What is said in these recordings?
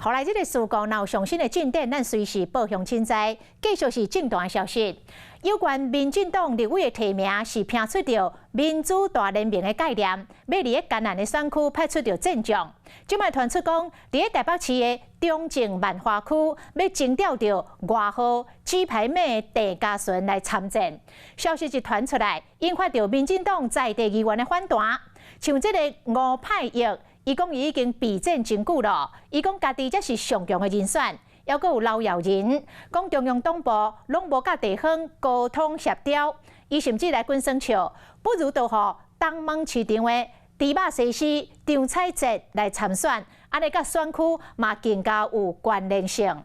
予來這个事故，若有上新的進展，咱隨時報鄉親知。繼續是政壇消息，有關民進黨立委的提名是拼出著民主大聯盟的概念，欲佇咧嘉南的選區派出著戰將。這擺傳出講，佇咧台北市的中正萬華區，欲徵調著外號雞排妹鄭家純來參戰。消息一傳出來，引發著民進黨在地議員的反彈。像這個吳派玉，伊講伊已經備戰真久咯，伊講家己才是上強的人選，猶閣有劉耀仁講中央黨部攏無佮地方溝通協調，伊甚至來滾耍笑，不如就予東門市場的豬肉西施張彩哲來參選，按呢佮選區嘛更加有關聯性。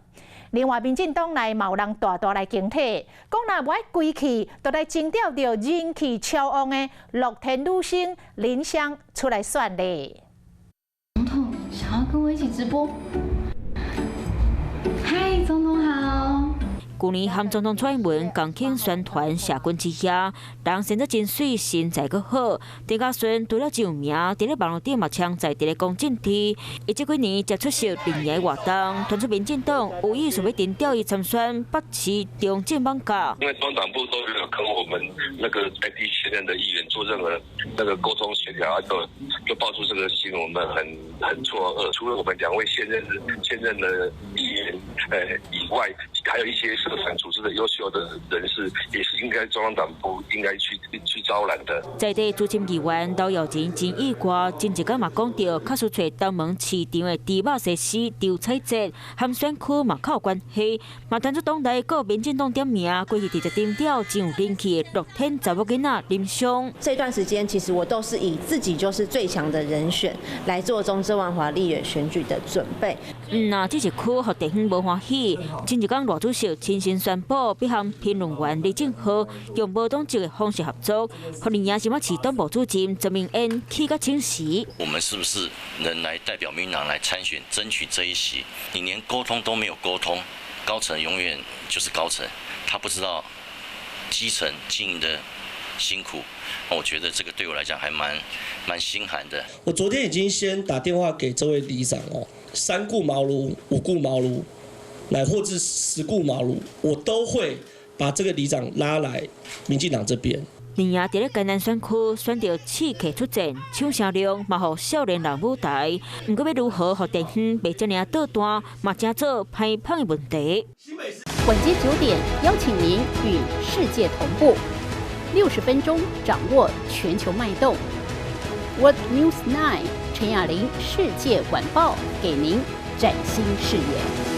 另外，民進黨內嘛有人大大來警惕，講若無愛歸去，就來徵調著人氣超旺的樂天女星林湘出來選咧。總統想要跟我一起直播。嗨，總統好。舊年和總統蔡英文共慶宣傳社軍之夜，人生得真媠，身材閣好。鄭家純除了真有名，佇咧網路頂嘛常在佇咧講政治。伊這幾年才出席連營活動，傳出民進黨有意想欲徵調伊參選北市中正艋舺。因為中黨部都沒有跟我們那個在地現任的議員做任何那個溝通協調，就爆出這個新聞，我們很錯愕。除了我們兩位現任的議員以外，還有一些社團組織的優秀的人士，也是應該中央黨部應該去招攬的。在地資深議員劉耀仁真意外，前一工嘛講著，確實揣東門市場的豬肉西施張彩哲，和選區嘛較有關係，嘛傳出黨內閣民進黨點名，過去直接徵調真有人氣的樂天查某囡仔林湘。這段時間其實我都是以自己就是最強的人選來做中正萬華立委選舉的準備。那這一區予地方無歡喜，前一工賴主席親身宣布，欲和評論員李正皓用無黨籍的方式合作，予連贏新北市黨部主任陳明恩氣甲請辭。我們是不是能來代表民進黨來參選，爭取這一席？你連溝通都沒有溝通，高層永遠就是高層，他不知道基層經營的辛苦。我覺得這個對我來講還蠻心寒的。我昨天已經先打電話給這位里長哦，三顧茅廬、五顧茅廬，乃或至十顧茅廬，我都會把這個里長拉來民進黨這邊。連贏佇咧嘉南選區選著刺客出戰，搶聲量嘛予少年人舞台。毋過欲如何予地方袂遮爾仔倒彈，嘛成做歹芳的問題。晚間9點，邀請您與世界同步，60分鐘掌握全球脈動。World News 9 陳雅玲世界晚報，給您嶄新視野。